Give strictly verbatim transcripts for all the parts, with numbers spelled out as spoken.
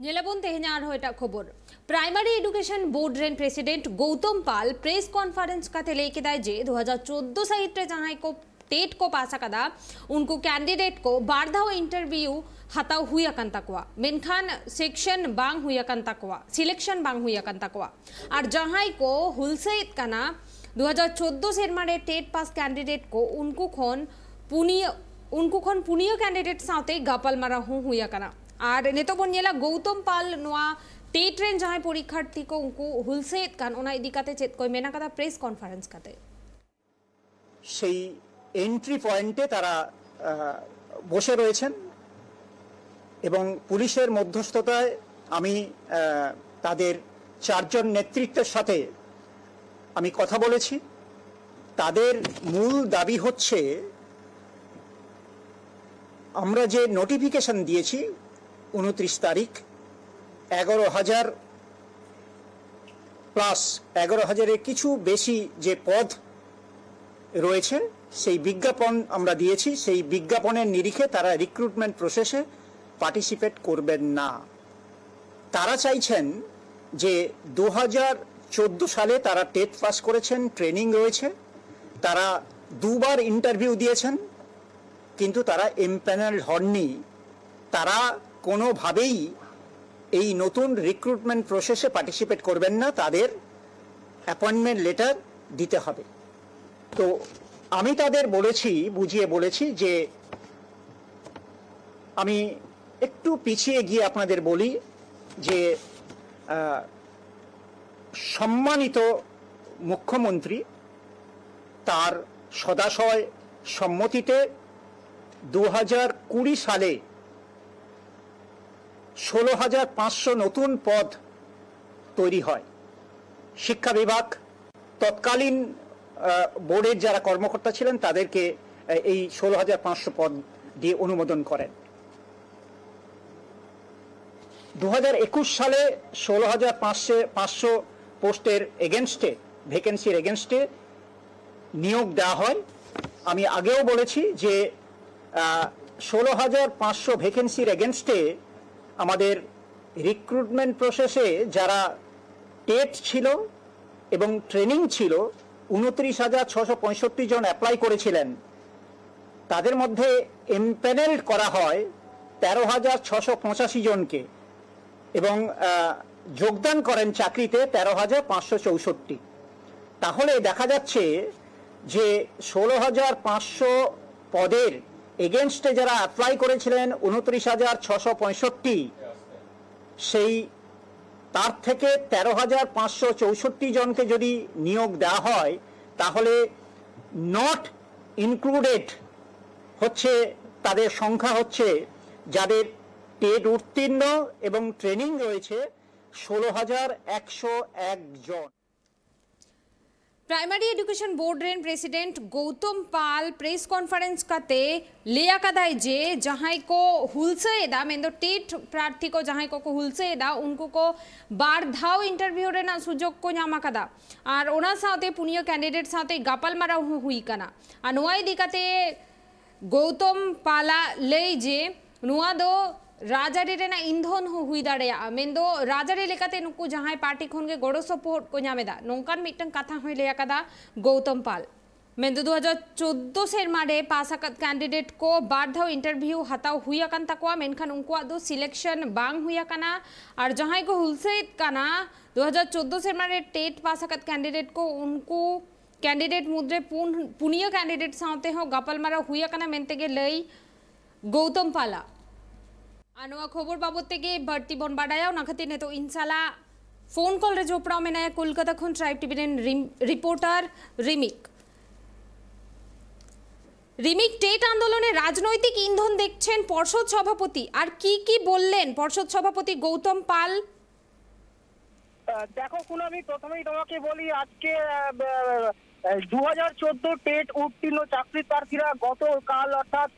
ᱧᱮᱞᱟᱵᱚᱱ ᱛᱮᱦᱮᱧᱟᱜ ᱟᱨᱦᱚᱸ ᱮᱴᱟᱜ ᱠᱷᱚᱵᱚᱨ᱾ ᱯᱨᱟᱭᱢᱟᱨᱤ ᱮᱰᱩᱠᱮᱥᱚᱱ ᱵᱳᱨᱰ ᱨᱮᱱ ᱯᱨᱮᱥᱤᱰᱮᱱᱴ ᱜᱳᱣᱛᱚᱢ ᱯᱟᱞ ᱯᱨᱮᱥ ᱠᱚᱱᱯᱷᱟᱨᱮᱱᱥ ᱠᱟᱛᱮ ᱞᱟᱹᱭ ᱠᱮᱫᱟᱭ ᱡᱮ ᱫᱩ ᱦᱟᱡᱟᱨ ᱪᱳᱫᱽᱫᱳ ᱥᱟᱹᱦᱤᱛ ᱨᱮ ᱡᱟᱦᱟᱸᱭ ᱠᱚ ᱴᱮᱴ ᱠᱚ ᱯᱟᱥ ᱟᱠᱟᱫᱟ, ᱩᱱᱠᱩ ᱠᱮᱱᱰᱤᱰᱮᱴ ᱠᱚ ᱵᱟᱨ ᱫᱷᱟᱣ ᱤᱱᱴᱟᱨᱵᱷᱤᱭᱩ ᱦᱟᱛᱟᱣ ᱦᱩᱭ ᱟᱠᱟᱱ ᱛᱟᱠᱚᱣᱟ, ᱢᱮᱱᱠᱷᱟᱱ ᱥᱮᱠᱥᱚᱱ ᱵᱟᱝ ᱦᱩᱭ ᱟᱠᱟᱱ ᱛᱟᱠᱚᱣᱟ, ᱥᱤᱞᱮᱠᱥᱚᱱ ᱵᱟᱝ ᱦᱩᱭ ᱟᱠᱟᱱ ᱛᱟᱠᱚᱣᱟ᱾ ᱟᱨ ᱡᱟᱦᱟᱸᱭ ᱠᱚ ᱦᱩᱞᱥᱟᱹᱭᱮᱫ ᱠᱟᱱᱟ ᱫᱩ ᱦᱟᱡᱟᱨ ᱪᱳᱫᱽᱫᱳ ᱥᱮᱨᱢᱟ ᱨᱮ ᱴᱮᱴ ᱯᱟᱥ ᱠᱮᱱᱰᱤᱰᱮᱴ ᱠᱚ, ᱩᱱᱠᱩ ᱠᱷᱚᱱ ᱯᱩᱱᱭᱟᱹ ᱩᱱᱠᱩ ᱠᱷᱚᱱ ᱯᱩᱱᱭᱟᱹ ᱠᱮᱱᱰᱤᱰᱮᱴ ᱥᱟᱶᱛᱮ ᱜᱟᱯᱟᱞᱢᱟᱨᱟᱣ ᱦᱚᱸ ᱦᱩᱭ ᱟᱠᱟᱱᱟ᱾ ᱟᱨ ᱱᱤᱛᱚᱜ ᱵᱚᱱ ᱧᱮᱞᱟ ᱜᱳᱣᱛᱚᱢ ᱯᱟᱞ ᱱᱚᱣᱟ ᱴᱮᱴ ᱨᱮᱱ ᱡᱟᱦᱟᱸᱭ ᱯᱚᱨᱤᱠᱷᱟᱨᱛᱷᱤ ᱠᱚ ᱩᱱᱠᱩ ᱦᱩᱞᱥᱟᱹᱭᱮᱫ ᱠᱟᱱ, ᱚᱱᱟ ᱤᱫᱤ ᱠᱟᱛᱮ ᱪᱮᱫ ᱠᱚᱭ ᱢᱮᱱ ᱟᱠᱟᱫᱟ ᱯᱨᱮᱥ ᱠᱚᱱᱯᱷᱟᱨᱮᱱᱥ ᱠᱟᱛᱮ᱾ সেই এন্ট্রি পয়েন্টে তারা আহ, বসে রয়েছেন এবং পুলিশের মধ্যস্থতায় আমি আহ, তাদের চারজন নেতৃত্বের সাথে আমি কথা বলেছি। তাদের মূল দাবি হচ্ছে, আমরা যে নোটিফিকেশন দিয়েছি উনত্রিশ তারিখ, এগারো হাজার প্লাস, এগারো হাজারের কিছু বেশি যে পদ রয়েছে, সেই বিজ্ঞাপন আমরা দিয়েছি। সেই বিজ্ঞাপনের নিরিখে তারা রিক্রুটমেন্ট প্রসেসে পার্টিসিপেট করবেন না। তারা চাইছেন যে দু হাজার চোদ্দো সালে তারা টেট পাস করেছেন, ট্রেনিং রয়েছে, তারা দুবার ইন্টারভিউ দিয়েছেন, কিন্তু তারা এমপ্যানেলড হননি। তারা কোনোভাবেই এই নতুন রিক্রুটমেন্ট প্রসেসে পার্টিসিপেট করবেন না। তাদের অ্যাপয়েন্টমেন্ট লেটার দিতে হবে। তো আমি তাদের বলেছি, বুঝিয়ে বলেছি যে, আমি একটু পিছিয়ে গিয়ে আপনাদের বলি যে আহ, সম্মানিত মুখ্যমন্ত্রী তার সদাশয় সম্মতিতে দু হাজার কুড়ি সালে ষোলো হাজার পাঁচশো নতুন পদ তৈরি হয়। শিক্ষা বিভাগ তৎকালীন আহ, বোর্ডের যারা কর্মকর্তা ছিলেন তাদেরকে আহ, এই ষোলো হাজার পাঁচশো পদ দিয়ে অনুমোদন করেন। দু হাজার একুশ সালে ষোলো হাজার পাঁচশো পাঁচশো পোস্টের এগেনস্টে, ভ্যাকেন্সির এগেনস্টে নিয়োগ দেওয়া হয়। আমি আগেও বলেছি যে ষোলো হাজার পাঁচশো ভ্যাকেন্সির এগেনস্টে আমাদের রিক্রুটমেন্ট প্রসেসে যারা টেট ছিল এবং ট্রেনিং ছিল, উনত্রিশ হাজার ছশো পঁয়ষট্টি জন অ্যাপ্লাই করেছিলেন, তাদের মধ্যে এমপ্যানেলড করা হয় তেরো হাজার ছশো পঁচাশি জনকে এবং আহ, যোগদান করেন চাকরিতে তেরো হাজার পাঁচশো চৌষট্টি। তাহলে দেখা যাচ্ছে যে ষোলো হাজার পাঁচশো পদের এগেনস্টে যারা অ্যাপ্লাই করেছিলেন উনত্রিশ হাজার ছশো পঁয়ষট্টি, সেই তার থেকে তেরো হাজার পাঁচশো চৌষট্টি জনকে যদি নিয়োগ দেওয়া হয়, তাহলে নট ইনক্লুডেড হচ্ছে, তাদের সংখ্যা হচ্ছে যাদের টেট উত্তীর্ণ এবং ট্রেনিং রয়েছে ষোলো হাজার একশো এক জন। ᱯᱨᱟᱭᱢᱟᱨᱤ ᱮᱰᱩᱠᱮᱥᱚᱱ ᱵᱳᱨᱰ ᱨᱮᱱ ᱯᱨᱮᱥᱤᱰᱮᱱᱴ ᱜᱳᱣᱛᱚᱢ ᱯᱟᱞ ᱯᱨᱮᱥ ᱠᱚᱱᱯᱷᱟᱨᱮᱱᱥ ᱠᱟᱛᱮ ᱞᱟᱹᱭ ᱟᱠᱟᱫᱟᱭ ᱡᱮ ᱡᱟᱦᱟᱸᱭ ᱠᱚ ᱦᱩᱞᱥᱟᱹᱭ ᱮᱫᱟ, ᱢᱮᱱᱫᱚ ᱴᱮᱴ ᱯᱨᱟᱨᱛᱷᱤ ᱠᱚ ᱡᱟᱦᱟᱸᱭ ᱠᱚᱠᱚ ᱦᱩᱞᱥᱟᱹᱭ ᱮᱫᱟ, ᱩᱱᱠᱩ ᱠᱚ ᱵᱟᱨ ᱫᱷᱟᱣ ᱤᱱᱴᱟᱨᱵᱷᱤᱭᱩ ᱨᱮᱱᱟᱜ ᱥᱩᱡᱳᱜᱽ ᱠᱚ ᱧᱟᱢ ᱟᱠᱟᱫᱟ᱾ ᱟᱨ ᱚᱱᱟ ᱥᱟᱶᱛᱮ ᱯᱩᱱᱭᱟᱹ ᱠᱮᱱᱰᱤᱰᱮᱴ ᱥᱟᱶᱛᱮ ᱜᱟᱯᱟᱞᱢᱟᱨᱟᱣ ᱦᱚᱸ ᱦᱩᱭ ᱟᱠᱟᱱᱟ᱾ ᱟᱨ ᱱᱚᱣᱟ ᱤᱫᱤ ᱠᱟᱛᱮ ᱜᱳᱣᱛᱚᱢ ᱯᱟᱞᱟᱜ ᱞᱟᱹᱭ ᱡᱮ ᱱᱚᱣᱟ ᱫᱚ ᱨᱟᱡᱽᱟᱹᱨᱤ ᱨᱮᱱᱟᱜ ᱤᱱᱫᱷᱚᱱ ᱦᱚᱸ ᱦᱩᱭ ᱫᱟᱲᱮᱭᱟᱜᱼᱟ, ᱢᱮᱱᱫᱚ ᱨᱟᱡᱽᱟᱹᱨᱤ ᱞᱮᱠᱟᱛᱮ ᱱᱩᱠᱩ ᱡᱟᱦᱟᱸᱭ ᱯᱟᱨᱴᱤ ᱠᱷᱚᱱ ᱜᱮ ᱜᱚᱲᱚ ᱥᱚᱯᱚᱦᱚᱫ ᱠᱚ ᱧᱟᱢ ᱮᱫᱟ, ᱱᱚᱝᱠᱟᱱ ᱢᱤᱫᱴᱟᱝ ᱠᱟᱛᱷᱟ ᱦᱚᱸᱭ ᱞᱟᱹᱭ ᱟᱠᱟᱫᱟ ᱜᱳᱣᱛᱚᱢ ᱯᱟᱞ᱾ ᱢᱮᱱᱫᱚ ᱫᱩ ᱦᱟᱡᱟᱨ ᱪᱳᱫᱽᱫᱳ ᱥᱮᱨᱢᱟ ᱨᱮ ᱯᱟᱥ ᱟᱠᱟᱫ ᱠᱮᱱᱰᱤᱰᱮᱴ ᱠᱚ ᱵᱟᱨ ᱫᱷᱟᱣ ᱤᱱᱴᱟᱨᱵᱷᱤᱭᱩ ᱦᱟᱛᱟᱣ ᱦᱩᱭ ᱟᱠᱟᱱ ᱛᱟᱠᱚᱣᱟ, ᱢᱮᱱᱠᱷᱟᱱ ᱩᱱᱠᱩᱣᱟᱜ ᱫᱚ ᱥᱤᱞᱮᱠᱥᱚᱱ ᱵᱟᱝ ᱦᱩᱭ ᱟᱠᱟᱱᱟ᱾ ᱟᱨ ᱡᱟᱦᱟᱸᱭ ᱠᱚ ᱦᱩᱞᱥᱟᱹᱭᱮᱫ ᱠᱟᱱᱟ, ᱫᱩ ᱦᱟᱡᱟᱨ ᱪᱳᱫᱽᱫᱳ ᱥᱮᱨᱢᱟ ᱨᱮ ᱴᱮᱴ ᱯᱟᱥ ᱟᱠᱟᱫ ᱠᱮᱱᱰᱤᱰᱮᱴ ᱠᱚ, ᱩᱱᱠᱩ ᱠᱮᱱᱰᱤᱰᱮᱴ ᱢᱩᱫᱽᱨᱮ ᱯᱩᱱ ᱯᱩᱱᱭᱟᱹ ᱠᱮᱱᱰᱤᱰᱮᱴ ᱥᱟᱶᱛᱮ ᱦᱚᱸ ᱜᱟᱯᱟᱞᱢᱟᱨᱟᱣ ᱦᱩᱭ ᱟᱠᱟᱱᱟ ᱢᱮᱱᱛᱮ ᱜᱮ ᱞᱟᱹᱭ ᱜᱳᱣᱛᱚᱢ ᱯᱟᱞᱟ᱾ ᱟᱨ ᱱᱚᱣᱟ ᱠᱷᱚᱵᱚᱨ ᱵᱟᱵᱚᱛ ᱛᱮᱜᱮ ᱵᱟᱹᱲᱛᱤ ᱵᱚᱱ ᱵᱟᱰᱟᱭᱟ, ᱚᱱᱟ ᱠᱷᱟᱹᱛᱤᱨ ᱱᱤᱛᱚᱜ ᱤᱧ ᱥᱟᱞᱟᱜ ᱯᱷᱳᱱ ᱠᱚᱞ ᱨᱮ ᱡᱚᱯᱲᱟᱣ ᱢᱮᱱᱟᱭᱟ ᱠᱳᱞᱠᱟᱛᱟ ᱠᱷᱚᱱ ᱴᱨᱟᱭᱤᱵᱽ ᱴᱤᱵᱷᱤ ᱨᱮᱱ ᱨᱤᱢ- রিপোর্টার রিমিক। রিমিক, টেট আন্দোলনে রাজনৈতিক ইন্ধন দেখছেন পর্ষদ সভাপতি, আর কি কি বললেন পর্ষদ সভাপতি গৌতম পাল? আহ, দেখো কুনামি, প্রথমেই তোমাকে বলি, আজকে দু হাজার চোদ্দ টেট উত্তীর্ণ চাকরি প্রার্থীরা গতকাল, অর্থাৎ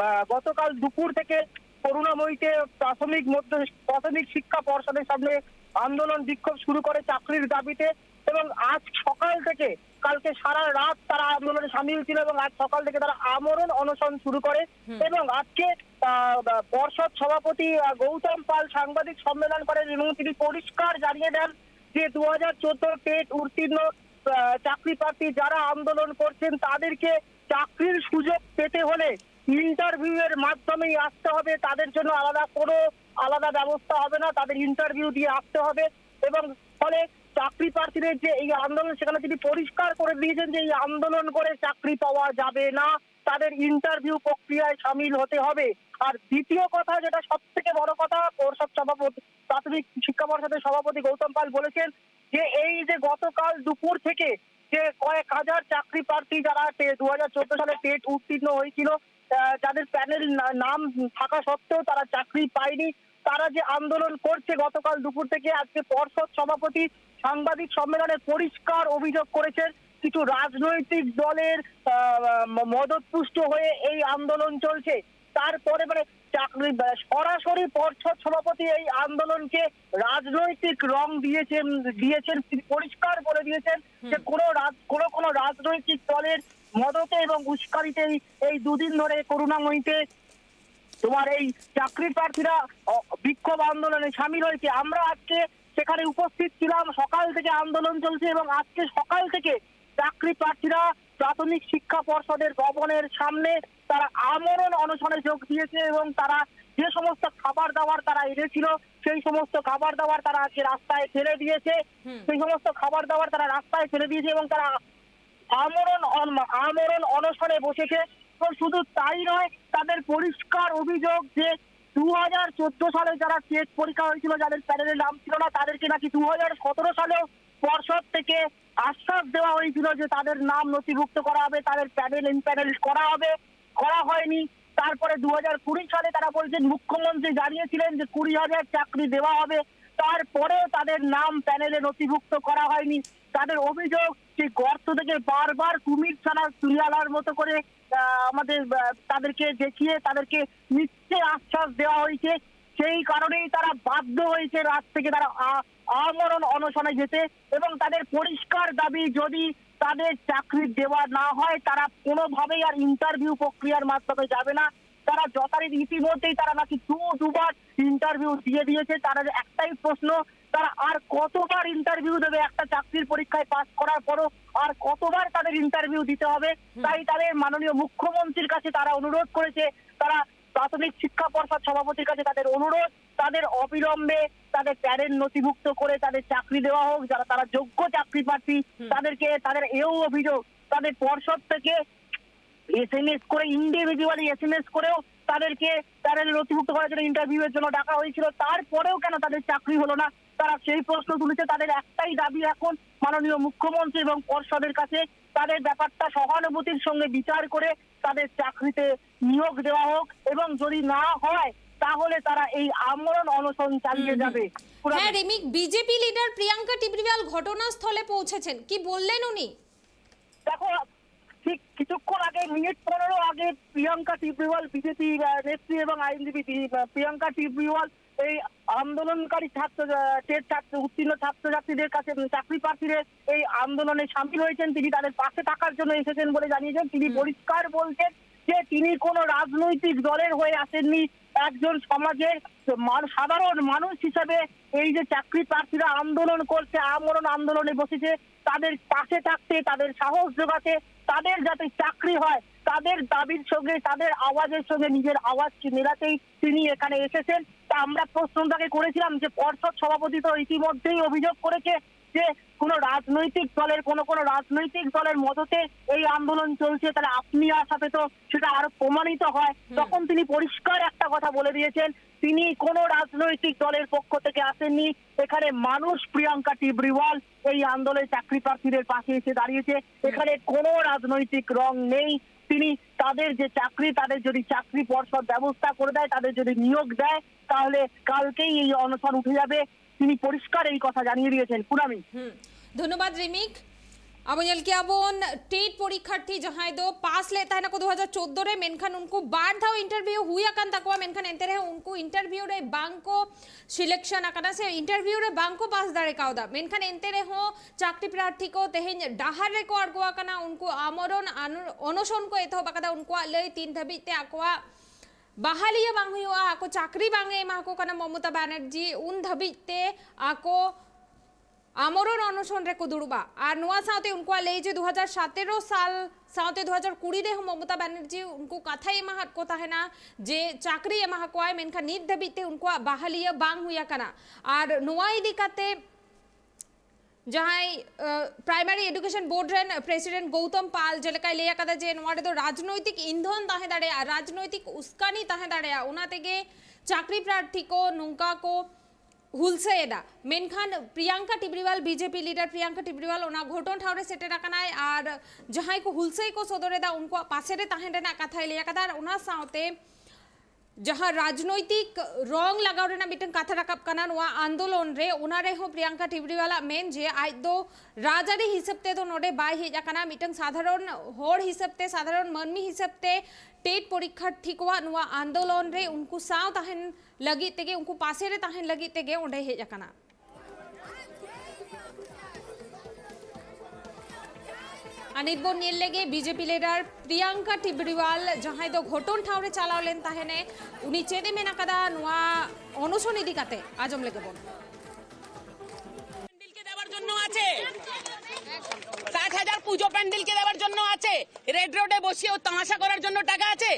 আহ, গতকাল দুপুর থেকে করুণাময়ীতে প্রাথমিক মধ্য প্রাথমিক শিক্ষা পর্ষদের সামনে আন্দোলন বিক্ষোভ শুরু করে চাকরির দাবিতে। এবং আজ সকাল থেকে কালকে সারা রাত তারা আন্দোলনে সামিল ছিল এবং আজ সকাল থেকে তারা আমরণ অনশন শুরু করে। এবং আজকে আহ, পর্ষদ সভাপতি আহ, গৌতম পাল সাংবাদিক সম্মেলন করেন এবং তিনি পরিষ্কার জানিয়ে দেন যে দু হাজার চোদ্দ টেট উত্তীর্ণ আহ, চাকরি প্রার্থী যারা আন্দোলন করছেন, তাদেরকে চাকরির সুযোগ পেতে হলে ইন্টারভিউ এর মাধ্যমেই আসতে হবে। তাদের জন্য আলাদা কোনো আলাদা ব্যবস্থা হবে না, তাদের ইন্টারভিউ দিয়ে আসতে হবে। এবং ফলে চাকরি প্রার্থীদের যে এই আন্দোলন, সেখানে তিনি পরিষ্কার করে দিয়েছেন যে এই আন্দোলন করে চাকরি পাওয়া যাবে না, তাদের ইন্টারভিউ প্রক্রিয়ায় সামিল হতে হবে। আর দ্বিতীয় কথা, যেটা সব থেকে বড় কথা, পর্ষদ সভাপতি, প্রাথমিক শিক্ষা পর্ষদের সভাপতি গৌতম পাল বলেছেন যে এই যে গতকাল দুপুর থেকে যে কয়েক হাজার চাকরি প্রার্থী যারা দু হাজার চোদ্দ সালে টেট উত্তীর্ণ হয়েছিল, আহ, যাদের প্যানেল নাম থাকা সত্ত্বেও তারা চাকরি পায়নি, তারা যে আন্দোলন করছে গতকাল দুপুর থেকে, আজকে পর্ষদ সভাপতি সাংবাদিক সম্মেলনে পরিষ্কার অভিযোগ করেছেন কিছু রাজনৈতিক দলের আহ, ম- মদতপুষ্ট হয়ে এই আন্দোলন চলছে। তারপরে মানে চাকরি আহ, সরাসরি পর্ষদ সভাপতি এই আন্দোলনকে রাজনৈতিক রং দিয়েছেন দিয়েছেন তিনি পরিষ্কার বলে দিয়েছেন যে কোনো রাজ- কোনো কোনো রাজনৈতিক দলের মদতে এবং উস্কানিতেই এই দুদিন ধরে করুণাময়ীতে তোমার এই চাকরি প্রার্থীরা অ- বিক্ষোভ আন্দোলনে সামিল হয়েছে। আমরা আজকে সেখানে উপস্থিত ছিলাম, সকাল থেকে আন্দোলন চলছে এবং আজকে সকাল থেকে চাকরি প্রার্থীরা প্রাথমিক শিক্ষা পর্ষদের ভবনের সামনে তারা আমরণ অনশনে যোগ দিয়েছে এবং তারা যে সমস্ত খাবার দাবার তারা এনেছিল, সেই সমস্ত খাবার দাবার তারা আজকে রাস্তায় ফেলে দিয়েছে। সেই সমস্ত খাবার দাবার তারা রাস্তায় ফেলে দিয়েছে এবং তারা আমরণ অন- আমরণ অনশনে বসেছে। এবং শুধু তাই নয়, তাদের পরিষ্কার অভিযোগ যে দু হাজার চোদ্দ সালে যারা টেট পরীক্ষা হয়েছিল, যাদের প্যানেলের নাম ছিল না, তাদেরকে নাকি দু হাজার সতেরো সালেও পর্ষদ থেকে আশ্বাস দেওয়া হয়েছিল যে তাদের নাম নথিভুক্ত করা হবে, তাদের প্যানেল ইমপ্যানেল করা হবে, করা হয়নি। তারপরে দু হাজার কুড়ি সালে তারা বলছেন, মুখ্যমন্ত্রী জানিয়েছিলেন যে কুড়ি হাজার চাকরি দেওয়া হবে, তারপরেও তাদের নাম প্যানেলে নথিভুক্ত করা হয়নি। তাদের অভিযোগ, সেই গর্ত থেকে বারবার কুমির ছানা তুলে আনার মতো করে আহ, আমাদের আহ, তাদেরকে দেখিয়ে তাদেরকে মিথ্যে আশ্বাস দেওয়া হয়েছে। সেই কারণেই তারা বাধ্য হয়েছে রাত থেকে তারা আ- আমরণ অনশনে যেতে। এবং তাদের পরিষ্কার দাবি, যদি তাদের চাকরি দেওয়া না হয়, তারা কোনোভাবেই আর ইন্টারভিউ প্রক্রিয়ার মাধ্যমে যাবে না। তারা যথারীতি ইতিমধ্যেই তারা নাকি দু দুবার ইন্টারভিউ দিয়ে দিয়েছে। তাদের একটাই প্রশ্ন, তারা আর কতবার ইন্টারভিউ দেবে? একটা চাকরির পরীক্ষায় পাস করার পরও আর কতবার তাদের ইন্টারভিউ দিতে হবে? তাই তাদের মাননীয় মুখ্যমন্ত্রীর কাছে তারা অনুরোধ করেছে, তারা প্রাথমিক শিক্ষা পর্ষদ সভাপতির কাছে তাদের অনুরোধ, তাদের অবিলম্বে তাদের প্যানেল নথিভুক্ত করে তাদের চাকরি দেওয়া হোক। যারা তারা যোগ্য চাকরি প্রার্থী, তাদেরকে, তাদের এও অভিযোগ, তাদের পর্ষদ থেকে এসএমএস করে, ইন্ডিভিজুয়ালি এসএমএস করেও তাদেরকে প্যানেল নথিভুক্ত করার জন্য ইন্টারভিউ এর জন্য ডাকা হয়েছিল। তারপরেও কেন তাদের চাকরি হলো না, তারা সেই প্রশ্ন তুলেছে। তাদের একটাই দাবি এখন মাননীয় মুখ্যমন্ত্রী এবং পর্ষদের কাছে, তাদের ব্যাপারটা সহানুভূতির সঙ্গে বিচার করে তাদের চাকরিতে নিয়োগ দেওয়া হোক, এবং যদি না হয়, তাহলে তারা এই আমরণ অনশন চালিয়ে যাবে। পুরা হ্যাঁ, remake, BJP leader Priyanka Tibrewal ঘটনাস্থলে পৌঁছেছেন, কি বললেন উনি? দেখো, ঠিক কিছুক্ষণ আগে, মিনিট পনেরো আগে প্রিয়াঙ্কা টিবরিওয়াল, বিজেপি নেত্রী এবং আইনজীবী প্রি- প্রিয়াঙ্কা টিবরিওয়াল এই আন্দোলনকারী ছাত্র, আহ, টেট ছাত্র, উত্তীর্ণ ছাত্রছাত্রীদের কাছে, উম, চাকরি প্রার্থীদের এই আন্দোলনে সামিল হয়েছেন। তিনি তাদের পাশে থাকার জন্য এসেছেন বলে জানিয়েছেন। তিনি পরিষ্কার বলছেন যে তিনি কোনো রাজনৈতিক দলের হয়ে আসেননি। একজন সমাজের মান-, সাধারণ মানুষ হিসাবে এই যে চাকরি প্রার্থীরা আন্দোলন করছে, আমরণ আন্দোলনে বসেছে, তাদের পাশে থাকতে, তাদের সাহস জোগাতে, তাদের যাতে চাকরি হয়, তাদের দাবির সঙ্গে, তাদের আওয়াজের সঙ্গে নিজের আওয়াজকে মেলাতেই তিনি এখানে এসেছেন। তা আমরা প্রশ্ন তাকে করেছিলাম যে পর্ষদ সভাপতি তো ইতিমধ্যেই অভিযোগ করেছে যে কোনো রাজনৈতিক দলের, কোনো কোনো রাজনৈতিক দলের মদতে এই আন্দোলন চলছে, তাহলে আপনি আসাতে তো সেটা আরো প্রমাণিত হয়। তখন তিনি পরিষ্কার একটা কথা বলে দিয়েছেন তিনি কোনো রাজনৈতিক দলের পক্ষ থেকে আসেননি। এখানে মানুষ প্রিয়াঙ্কা টিবরিওয়াল এই আন্দোলনে চাকরি প্রার্থীদের পাশে এসে দাঁড়িয়েছে। এখানে কোনো রাজনৈতিক রং নেই। তিনি তাদের যে চাকরি, তাদের যদি চাকরি পর্ষদ ব্যবস্থা করে দেয়, তাদের যদি নিয়োগ দেয়, তাহলে কালকেই এই অনশন উঠে যাবে। তিনি পরিষ্কার এই কথা জানিয়ে দিয়েছেন। পুনামি। ᱦᱩᱸ᱾ ᱫᱷᱚᱱᱱᱚᱵᱟᱫ ᱨᱤᱢᱤᱠ᱾ ᱟᱵᱚ ᱧᱮᱞ ᱠᱮᱜᱼᱟ ᱵᱚᱱ ᱴᱮᱴ ᱯᱚᱨᱤᱠᱠᱷᱟᱨᱛᱷᱤ ᱡᱟᱦᱟᱸᱭ ᱫᱚ ᱯᱟᱥ ᱞᱮᱫ ᱛᱟᱦᱮᱱᱟᱠᱚ ᱫᱩ ᱦᱟᱡᱟᱨ ᱪᱳᱫᱽᱫᱳ ᱨᱮ, ᱢᱮᱱᱠᱷᱟᱱ ᱩᱱᱠᱩ ᱵᱟᱨ ᱫᱷᱟᱣ ᱤᱱᱴᱟᱨᱵᱷᱤᱭᱩ ᱦᱩᱭ ᱟᱠᱟᱱ ᱛᱟᱠᱚᱣᱟ, ᱢᱮᱱᱠᱷᱟᱱ ᱮᱱᱛᱮ ᱨᱮᱦᱚᱸ ᱩᱱᱠᱩ ᱤᱱᱴᱟᱨᱵᱷᱤᱭᱩ ᱨᱮ ᱵᱟᱝ ᱠᱚ ᱥᱤᱞᱮᱠᱥᱚᱱ ᱟᱠᱟᱱᱟ ᱥᱮ ᱤᱱᱴᱟᱨᱵᱷᱤᱭᱩ ᱨᱮ ᱵᱟᱝ ᱠᱚ ᱯᱟᱥ ᱫᱟᱲᱮ ᱠᱟᱣᱫᱟ᱾ ᱢᱮᱱᱠᱷᱟᱱ ᱮᱱᱛᱮ ᱨᱮᱦᱚᱸ ᱪᱟᱠᱨᱤ ᱯᱨᱟᱨᱛᱷᱤ ᱠᱚ ᱛᱮᱦᱮᱧ ᱰᱟᱦᱟᱨ ᱨᱮᱠᱚ ᱟᱬᱜᱚ ᱟᱠᱟᱱᱟ᱾ ᱩᱱᱠᱩ ᱟᱢᱚᱨᱚᱱ ᱟᱱ-, ᱚᱱᱚᱥᱚᱱ ᱠᱚ ᱮᱛᱚᱦᱚᱵ ᱟᱠᱟᱫᱟ᱾ ᱩᱱᱠᱩᱣᱟᱜ ᱞᱟᱹᱭ ᱛᱤᱱ ᱫᱷᱟᱹᱵᱤᱡ ᱛᱮ ᱟᱠᱚᱣᱟᱜ ᱵᱟᱦᱟᱞᱤᱭᱟᱹ ᱵᱟᱝ ᱦᱩᱭᱩᱜᱼᱟ, ᱟᱠᱚ ᱪᱟᱠᱨᱤ ᱵᱟᱝ ᱮ ᱮᱢᱟ ᱠᱚ ᱠᱟᱱᱟ ᱢᱚᱢᱚᱛᱟ ᱵᱟᱱᱟᱨᱡᱤ, ᱩᱱ ᱫᱷᱟᱹᱵᱤᱡ ᱛᱮ ᱟᱠᱚ ᱟᱢᱚᱨᱚᱱ ᱚᱱᱚᱥᱚᱱ ᱨᱮᱠᱚ ᱫᱩᱲᱩᱵᱼᱟ᱾ ᱟᱨ ᱱᱚᱣᱟ ᱥᱟᱶᱛᱮ ᱩᱱᱠᱩᱣᱟᱜ ᱞᱟᱹᱭ ᱡᱮ ᱫᱩ ᱦᱟᱡᱟᱨ ᱥᱟᱛᱮᱨᱚ ᱥᱟᱞ ᱥᱟᱶᱛᱮ ᱫᱩ ᱦᱟᱡᱟᱨ ᱠᱩᱲᱤ ᱨᱮᱦᱚᱸ ᱢᱚᱢᱚᱛᱟ ᱵᱟᱱᱟᱨᱡᱤ ᱩᱱᱠᱩ ᱠᱟᱛᱷᱟᱭ ᱮᱢᱟᱦᱟᱫ ᱠᱚ ᱛᱟᱦᱮᱱᱟ ᱡᱮ ᱪᱟᱠᱨᱤ ᱮᱢᱟ ᱠᱚᱣᱟᱭ, ᱢᱮᱱᱠᱷᱟᱱ ᱱᱤᱛ ᱫᱷᱟᱹᱵᱤᱡ ᱛᱮ ᱩᱱᱠᱩᱣᱟᱜ ᱵᱟᱦᱟᱞᱤᱭᱟᱹ ᱵᱟᱝ ᱦᱩᱭ ᱟᱠᱟᱱᱟ᱾ ᱟᱨ ᱱᱚᱣᱟ ᱤᱫᱤ ᱠᱟᱛᱮ ᱡᱟᱦᱟᱸᱭ ᱯᱨᱟᱭᱢᱟᱨᱤ ᱮᱰᱩᱠᱮᱥᱚᱱ ᱵᱳᱨᱰ ᱨᱮᱱ ᱯᱨᱮᱥᱤᱰᱮᱱᱴ ᱜᱳᱣᱛᱚᱢ ᱯᱟᱞ ᱡᱮᱞᱮᱠᱟᱭ ᱞᱟᱹᱭ ᱟᱠᱟᱫᱟ ᱡᱮ ᱱᱚᱣᱟ ᱨᱮᱫᱚ ᱨᱟᱡᱽᱱᱳᱭᱛᱤᱠ ᱤᱱᱫᱷᱚᱱ ᱛᱟᱦᱮᱸ ᱫᱟᱲᱮᱭᱟᱜᱼᱟ, ᱨᱟᱡᱽᱱᱳᱭᱛᱤᱠ ᱩᱥᱠᱟᱱᱤ ᱛᱟᱦᱮᱸ ᱫᱟᱲᱮᱭᱟᱜᱼᱟ, ᱚᱱᱟ ᱛᱮᱜᱮ ᱪᱟᱠᱨᱤ ᱯᱨᱟᱨᱛᱷᱤ ᱠᱚ ᱱᱚᱝᱠᱟ ᱠᱚ ᱦᱩᱞᱥᱟᱹᱭᱮᱫᱟ᱾ ᱢᱮᱱᱠᱷᱟᱱ ᱯᱨᱤᱭᱟᱝᱠᱟ ᱴᱤᱵᱨᱤᱣᱟᱞ, ᱵᱤᱡᱮᱯᱤ ᱞᱤᱰᱟᱨ ᱯᱨᱤᱭᱟᱝᱠᱟ ᱴᱤᱵᱨᱤᱣᱟᱞ ᱚᱱᱟ ᱜᱷᱚᱴᱚᱱ ᱴᱷᱟᱶ ᱨᱮ ᱥᱮᱴᱮᱨ ᱟᱠᱟᱱᱟᱭ ᱟᱨ ᱡᱟᱦᱟᱸᱭ ᱠᱚ ᱦᱩᱞᱥᱟᱹᱭ ᱠᱚ ᱥᱚᱫᱚᱨᱮᱫᱟ ᱩᱱᱠᱩᱣᱟᱜ ᱯᱟᱥᱮ ᱨᱮ ᱛᱟᱦᱮᱱ ᱨᱮᱱᱟᱜ ᱠᱟᱛᱷᱟᱭ ᱞᱟᱹᱭ ᱟᱠᱟᱫᱟ᱾ ᱟᱨ ᱚᱱᱟ ᱥᱟᱶᱛᱮ ᱡᱟᱦᱟᱸ ᱨᱟᱡᱽᱱᱳᱭᱛᱤᱠ ᱨᱚᱝ ᱞᱟᱜᱟᱣ ᱨᱮᱱᱟᱜ ᱢᱤᱫᱴᱟᱝ ᱠᱟᱛᱷᱟ ᱨᱟᱠᱟᱵ ᱠᱟᱱᱟ ᱱᱚᱣᱟ ᱟᱱᱫᱳᱞᱚᱱ ᱨᱮ, ᱚᱱᱟ ᱨᱮᱦᱚᱸ ᱯᱨᱤᱭᱟᱝᱠᱟ ᱴᱤᱵᱨᱤᱣᱟᱞᱟᱜ ᱢᱮᱱ ᱡᱮ ᱟᱡ ᱫᱚ ᱨᱟᱡᱽᱟᱹᱨᱤ ᱦᱤᱥᱟᱹᱵ ᱛᱮᱫᱚ ᱱᱚᱰᱮ ᱵᱟᱭ ᱦᱮᱡ ᱟᱠᱟᱱᱟ, ᱢᱤᱫᱴᱟᱝ ᱥᱟᱫᱷᱟᱨᱚᱱ ᱦᱚᱲ ᱦᱤᱥᱟᱹᱵ ᱛᱮ, ᱥᱟᱫᱷᱟᱨᱚᱱ ᱢᱟᱹᱱᱢᱤ ᱦᱤᱥᱟᱹᱵ ᱛᱮ ᱴᱮᱴ ᱯᱚᱨᱤᱠᱠᱷᱟᱨᱛᱷᱤ ᱠᱚᱣᱟᱜ ᱱᱚᱣᱟ ᱟᱱᱫᱳᱞᱚᱱ ᱨᱮ ᱩᱱᱠᱩ ᱥᱟᱶ ᱛᱟᱦᱮᱱ ᱞᱟᱹᱜᱤᱫ ᱛᱮᱜᱮ, ᱩᱱᱠᱩ ᱯᱟᱥᱮ ᱨᱮ ᱛᱟᱦᱮᱱ ᱞᱟᱹᱜᱤᱫ ᱛᱮᱜᱮ ᱚᱸᱰᱮ ᱦᱮᱡ ᱟᱠᱟᱱᱟ᱾ ᱟᱨ ᱱᱤᱛ ᱵᱚᱱ ᱧᱮᱞ ᱞᱮᱜᱮ ᱵᱤᱡᱮᱯᱤ ᱞᱤᱰᱟᱨ ᱯᱨᱤᱭᱟᱝᱠᱟ ᱴᱤᱵᱨᱤᱣᱟᱞ ᱡᱟᱦᱟᱸᱭ ᱫᱚ ᱜᱷᱚᱴᱚᱱ ᱴᱷᱟᱶ ᱨᱮ ᱪᱟᱞᱟᱣ ᱞᱮᱱ ᱛᱟᱦᱮᱱᱮ, ᱩᱱᱤ ᱪᱮᱫ ᱮ ᱢᱮᱱ ᱟᱠᱟᱫᱟ ᱱᱚᱣᱟ ᱚᱱᱚᱥᱚᱱ ᱤᱫᱤ ᱠᱟᱛᱮ ᱟᱸᱡᱚᱢ ᱞᱮᱜᱮ ᱵᱚᱱ᱾ প্যান্ডেলকে দেওয়ার জন্য আছে, ষাট হাজার পুজো প্যান্ডেলকে দেওয়ার জন্য আছে। রেড রোডে বসিয়ে তামাশা করার জন্য টাকা আছে,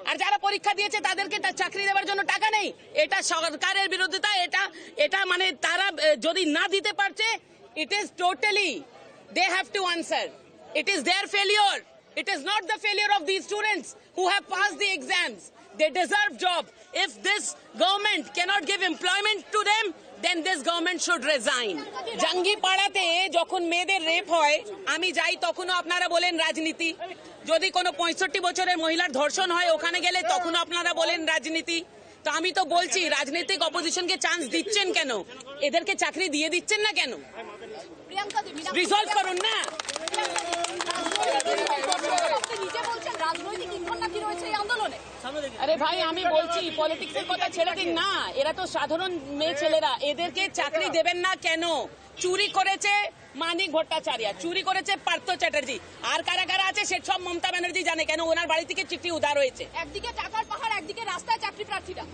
আর যারা পরীক্ষা দিয়েছে তাদেরকে তার চাকরি দেওয়ার জন্য টাকা নেই। এটা সরকারের বিরোধিতা। এটা এটা মানে তারা এ, যদি না দিতে পারছে, it is totally they have to answer. It is their failure. It is not the failure of these students who have passed the exams. They deserve job. If this government cannot give employment to them, then this government should resign. জাঙ্গিপাড়াতে যখন মেয়েদের rape হয়, আমি যাই, তখনও আপনারা বলেন রাজনীতি। যদি কোনো পঁয়ষট্টি বছরের মহিলার ধর্ষণ হয়, ওখানে গেলে তখনও আপনারা বলেন রাজনীতি। তো আমি তো বলছি, রাজনৈতিক অপোজিশনকে চান্স দিচ্ছেন কেন? এদেরকে চাকরি দিয়ে দিচ্ছেন না কেন? রিজলভ করুন না। আরে ভাই, আমি বলছি, পলিটিক্সের কথা ছেড়ে দিন না। এরা তো সাধারণ মেয়ে ছেলেরা, এদেরকে চাকরি দেবেন না কেন? চুরি করেছে মানিক ভট্টাচার্য, চুরি করেছে পার্থ চ্যাটার্জি, আর কারা কারা আছে সে সব মমতা ব্যানার্জি জানে। কেন ওনার বাড়ি থেকে চিঠি উদ্ধার হয়েছে? একদিকে টাকার পাহাড়, একদিকে রাস্তায় চাকরি প্রার্থীরা।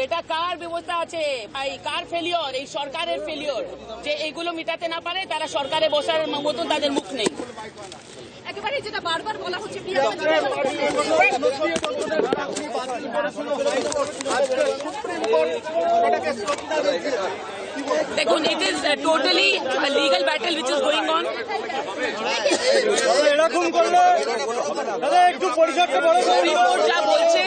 এটা কার ব্যবস্থা আছে ভাই? কার ফেলিওর? এই সরকারের ফেলিওর, যে এইগুলো মিটাতে না পারে, তারা সরকারে বসার মতন তাদের মুখ নেই। একেবারে যেটা বারবার বলা হচ্ছে, প্রিয়াঙ্কা, দেখুন, it is totally legal battle which is going on. এরকম করলে দাদা একটু পরিসরটা বড় করুন। হাইকোর্ট যা বলছে,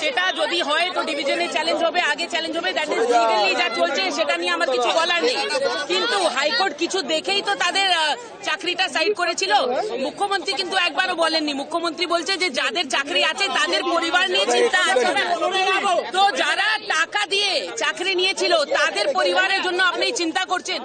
সেটা যদি হয় তো ডিভিশনে চ্যালেঞ্জ হবে, আগে চ্যালেঞ্জ হবে। দ্যাট ইজ লিগালি যা চলছে, সেটা নিয়ে আমার কিছু বলার নেই। কিন্তু হাইকোর্ট কিছু দেখেই তো তাদের আহ, চাকরিটা সাইড করেছিল। মুখ্যমন্ত্রী কিন্তু একবারও বলেননি। মুখ্যমন্ত্রী বলছে যে যাদের চাকরি আছে তাদের পরিবার নিয়ে চিন্তা আছে। তো যারা টাকা দিয়ে চাকরি নিয়েছিল তাদের পরিবারের জন্য আপনি চিন্তা করছেন।